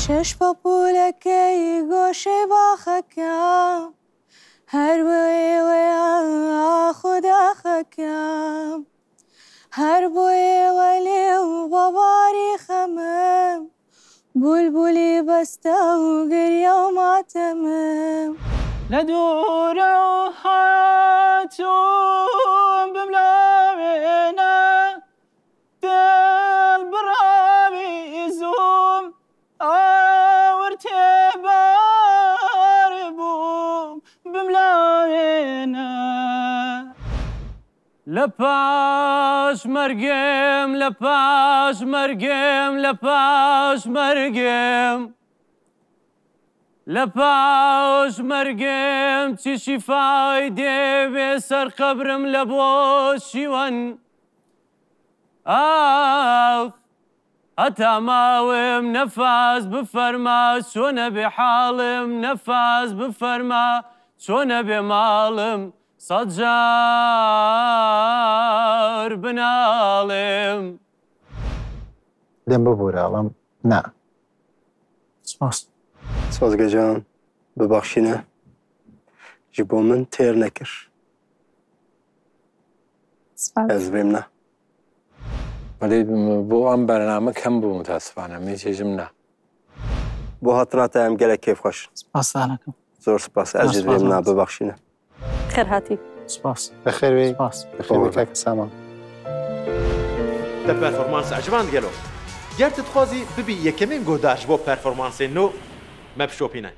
شەش پەپوولەکەی گۆشەی باخەکەم هەر بۆ ئێوەیە ئاخ و داخەکەم هەر بۆ ئێوە لێو بە باری خەمم بولبولی بەستە و گریە و ماتەمم. لە دوورەوە هاتووم بملاوێنە دڵ بڕاوی زووم ئاور تێبار بووم بملاوێنە. لە پاش مەرگم لە پاش مەرگم لە پاش مەرگم لە پاش مەرگم چی شیفای دێ بێ سەر قەبرم لە بۆ شیوەن ئاخ هەتا ماوم نەفاس بفەرما چۆنە بێ حاڵم نەفاس بفەرما چۆنە بێ ماڵم سەد جار بناڵم. لێم ببورە ئەڵێم نا. سپاس. سۆزگە جان ببەخشینە ji bo min têr nekir. سپاس. Ez bêm na. وەلی بۆ ئەم بەرنامە کەم بوو متاسفانە من چێژم نا. بۆ هاتنا te em gelek kêfxweş in. سپاستانەکەم. Zor spas. Ez jî Spas, dibêm na spas. bibexşîne. خێر هاتی. سپاس. بەخێر بێی. سپاس. بەخێر بێی کاکە سامان. Te performans eciband gelo. Ger tu dixwazî bibî yekemîn guhdar ji bo performansên nû, me bişopîne.